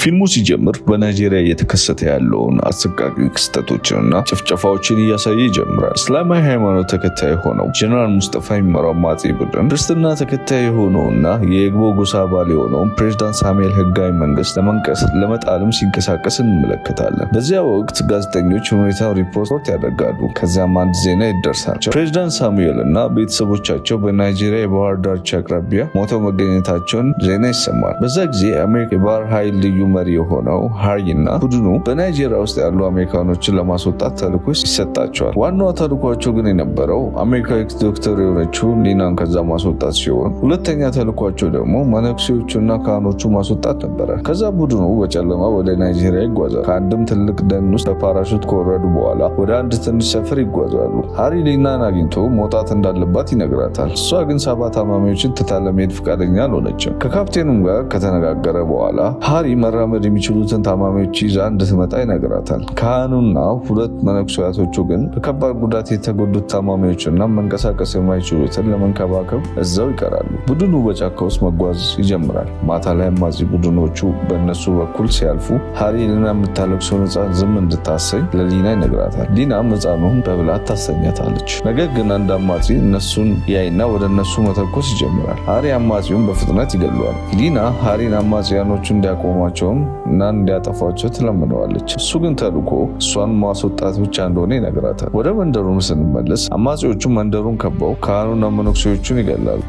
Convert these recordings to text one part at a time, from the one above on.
ፊልሙ ሲጀምር በናይጄሪያ እየተከሰተ ያለውን አሰቃቂ ክስተቶችንና ጭፍጨፋዎችን እያሳየ ይጀምራል። እስላማዊ ሃይማኖት ተከታይ የሆነው ጀነራል ሙስጠፋ የሚመራው አማጺ ቡድን ክርስትና ተከታይ የሆነውና የኢግቦ ጎሳ አባል የሆነውን ፕሬዝዳንት ሳሙኤል ህጋዊ መንግስት ለመንቀስ ለመጣልም ሲንቀሳቀስ እንመለከታለን። በዚያ ወቅት ጋዜጠኞች ሁኔታው ሪፖርት ያደርጋሉ። ከዚያም አንድ ዜና ይደርሳል። ፕሬዝዳንት ሳሙኤል እና ቤተሰቦቻቸው በናይጄሪያ የባህር ዳርቻ አቅራቢያ ሞተው መገኘታቸውን ዜና ይሰማል። በዛ ጊዜ የአሜሪካ የባህር ኃይል ልዩ መሪ የሆነው ሃሪ እና ቡድኑ በናይጄሪያ ውስጥ ያሉ አሜሪካኖችን ለማስወጣት ተልዕኮ ይሰጣቸዋል። ዋናው ተልዕኳቸው ግን የነበረው አሜሪካዊ ዶክተር የሆነችው ሊናን ከዛ ማስወጣት ሲሆን፣ ሁለተኛ ተልዕኳቸው ደግሞ መነኩሴዎቹና ካህኖቹ ማስወጣት ነበረ። ከዛ ቡድኑ በጨለማ ወደ ናይጄሪያ ይጓዛል። ከአንድም ትልቅ ደን ውስጥ በፓራሹት ከወረዱ በኋላ ወደ አንድ ትንሽ ሰፈር ይጓዛሉ። ሃሪ ሊናን አግኝቶ መውጣት እንዳለባት ይነግራታል። እሷ ግን 70 ታማሚዎችን ትታ ለመሄድ ፈቃደኛ አልሆነችም። ከካፕቴኑም ጋር ከተነጋገረ በኋላ ሃሪ መራመድ የሚችሉትን ታማሚዎች ይዛ እንድትመጣ ይነግራታል። ካህኑና ሁለት መነኩሴያቶቹ ግን በከባድ ጉዳት የተጎዱት ታማሚዎችና መንቀሳቀስ የማይችሉትን ለመንከባከብ እዛው ይቀራሉ። ቡድኑ በጫካ ውስጥ መጓዝ ይጀምራል። ማታ ላይ አማጺ ቡድኖቹ በእነሱ በኩል ሲያልፉ ሃሪ ሊና የምታለቅሰውን ሕፃን ዝም እንድታሰኝ ለሊና ይነግራታል። ሊናም ሕፃኑን በብላት ታሰኛታለች። ነገር ግን አንድ አማጺ እነሱን ያይና ወደ እነሱ መተኮስ ይጀምራል። ሃሪ አማጺውን በፍጥነት ይገለዋል። ሊና ሃሪን አማጽያኖቹ እንዲያቆሟቸውም እና እንዲያጠፏቸው ትለምነዋለች። እሱ ግን ተልኮ እሷን ማስወጣት ብቻ እንደሆነ ይነግራታል። ወደ መንደሩም ስንመለስ አማጺዎቹ መንደሩን ከበው ካህኑና መነኩሴዎቹን ይገላሉ።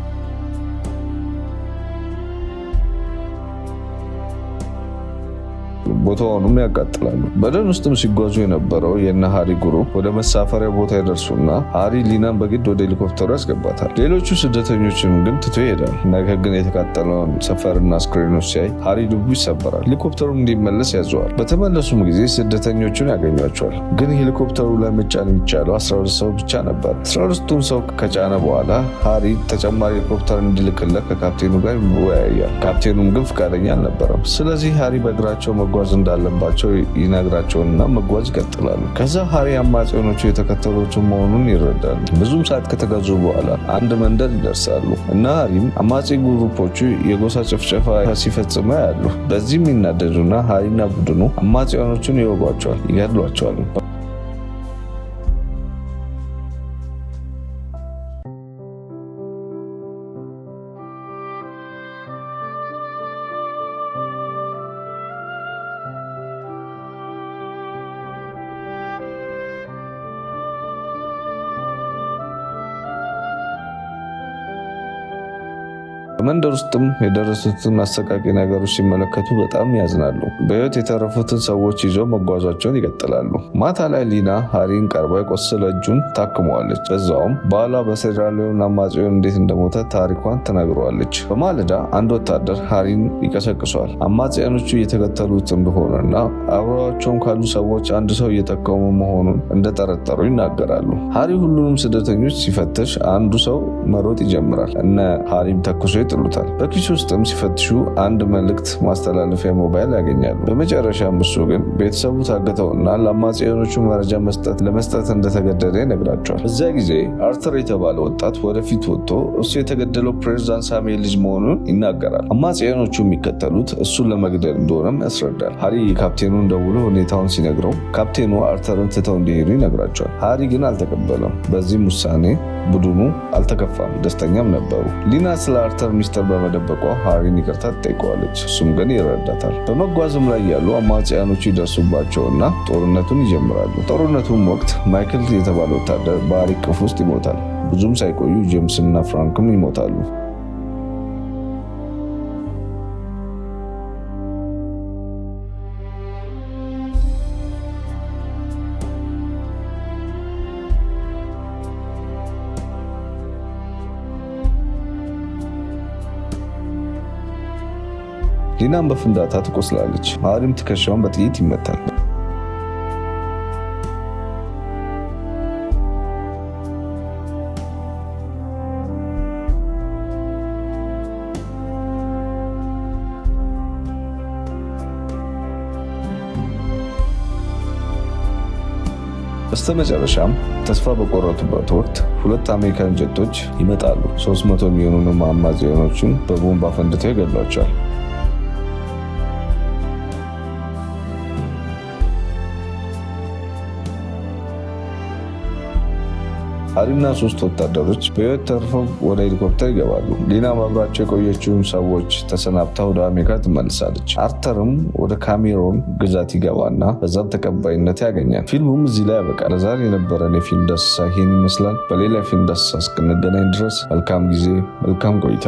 ቦታውንም ያቃጥላሉ። በደን ውስጥም ሲጓዙ የነበረው የነ ሃሪ group ወደ መሳፈሪያ ቦታ ይደርሱና ሃሪ ሊናን በግድ ወደ ሄሊኮፕተሩ ያስገባታል። ሌሎቹ ስደተኞችንም ግን ትቶ ይሄዳል። ነገር ግን የተቃጠለውን ሰፈርና አስክሬኖች ሲያይ ሃሪ ልቡ ይሰበራል። ሄሊኮፕተሩን እንዲመለስ ያዘዋል። በተመለሱም ጊዜ ስደተኞቹን ያገኟቸዋል። ግን ሄሊኮፕተሩ ላይ መጫን የሚቻለው 12 ሰው ብቻ ነበር። 12ቱም ሰው ከጫነ በኋላ ሃሪ ተጨማሪ ሄሊኮፕተር እንዲልክለት ከካፕቴኑ ጋር ይወያያል። ካፕቴኑም ግን ፈቃደኛ አልነበረም። ስለዚህ ሃሪ በእግራቸው መጓዝ እንዳለባቸው ይነግራቸውና መጓዝ ይቀጥላሉ። ከዛ ሃሪ አማጽያኖቹ የተከተሉት መሆኑን ይረዳሉ። ብዙም ሰዓት ከተጓዙ በኋላ አንድ መንደር ይደርሳሉ እና ሃሪም አማጺ group ኦቹ የጎሳ ጭፍጨፋ ሲፈጽሙ ያሉ። በዚህም ይናደዱና ሃሪና ቡድኑ አማጽያኖቹን ይወጓቸዋል፣ ይገድሏቸዋል። በመንደር ውስጥም የደረሱትን አሰቃቂ ነገሮች ሲመለከቱ በጣም ያዝናሉ። በህይወት የተረፉትን ሰዎች ይዘው መጓዟቸውን ይቀጥላሉ። ማታ ላይ ሊና ሃሪን ቀርባ የቆሰለ እጁን ታክመዋለች። በዛውም ባሏ በሴራሊዮን አማጽዮን እንዴት እንደሞተ ታሪኳን ትነግረዋለች። በማለዳ አንድ ወታደር ሃሪን ይቀሰቅሷል። አማጽያኖቹ እየተከተሉት እንደሆነና አብረዋቸውም ካሉ ሰዎች አንድ ሰው እየጠቀሙ መሆኑን እንደጠረጠሩ ይናገራሉ። ሃሪ ሁሉንም ስደተኞች ሲፈትሽ አንዱ ሰው መሮጥ ይጀምራል። እነ ሃሪም ተኩሶ ይጥሉታል። በኪሱ ውስጥም ሲፈትሹ አንድ መልእክት ማስተላለፊያ ሞባይል ያገኛሉ። በመጨረሻም እሱ ግን ቤተሰቡ ታግተውና ለአማጽያኖቹ መረጃ ለመስጠት እንደተገደደ ይነግራቸዋል። በዚያ ጊዜ አርተር የተባለ ወጣት ወደፊት ወጥቶ እሱ የተገደለው ፕሬዝዳንት ሳሙኤል ልጅ መሆኑን ይናገራል። አማጽያኖቹ የሚከተሉት እሱን ለመግደል እንደሆነም ያስረዳል። ሃሪ ካፕቴኑን ደውሎ ሁኔታውን ሲነግረው ካፕቴኑ አርተርን ትተው እንዲሄዱ ይነግራቸዋል። ሃሪ ግን አልተቀበለም። በዚህም ውሳኔ ቡድኑ አልተከፋም፣ ደስተኛም ነበሩ። ሊና ስለ አርተር ሚስጥር በመደበቋ ሃሪን ይቅርታ ትጠይቀዋለች። እሱም ግን ይረዳታል። በመጓዝም ላይ ያሉ አማጽያኖቹ ይደርሱባቸውና ጦርነቱን ይጀምራሉ። ጦርነቱም ወቅት ማይክል የተባለ ወታደር በሃሪ እቅፍ ውስጥ ይሞታል። ብዙም ሳይቆዩ ጄምስ እና ፍራንክም ይሞታሉ። ሊናም በፍንዳታ ትቆስላለች። ሃሪም ትከሻውን በጥይት ይመታል። በስተመጨረሻም ተስፋ በቆረጡበት ወቅት ሁለት አሜሪካን ጀቶች ይመጣሉ። 300 የሚሆኑንም አማጽያኖቹን በቦምብ አፈንድተው ይገድሏቸዋል። አሪና ሶስት ወታደሮች በህይወት ተርፈው ወደ ሄሊኮፕተር ይገባሉ። ሊና አብራቸው የቆየችውን ሰዎች ተሰናብታ ወደ አሜሪካ ትመልሳለች። አርተርም ወደ ካሜሮን ግዛት ይገባና በዛም ተቀባይነት ያገኛል። ፊልሙም እዚህ ላይ ያበቃል። ለዛሬ የነበረን የፊልም ዳሰሳ ይህን ይመስላል። በሌላ የፊልም ዳሰሳ እስክንገናኝ ድረስ መልካም ጊዜ፣ መልካም ቆይታ።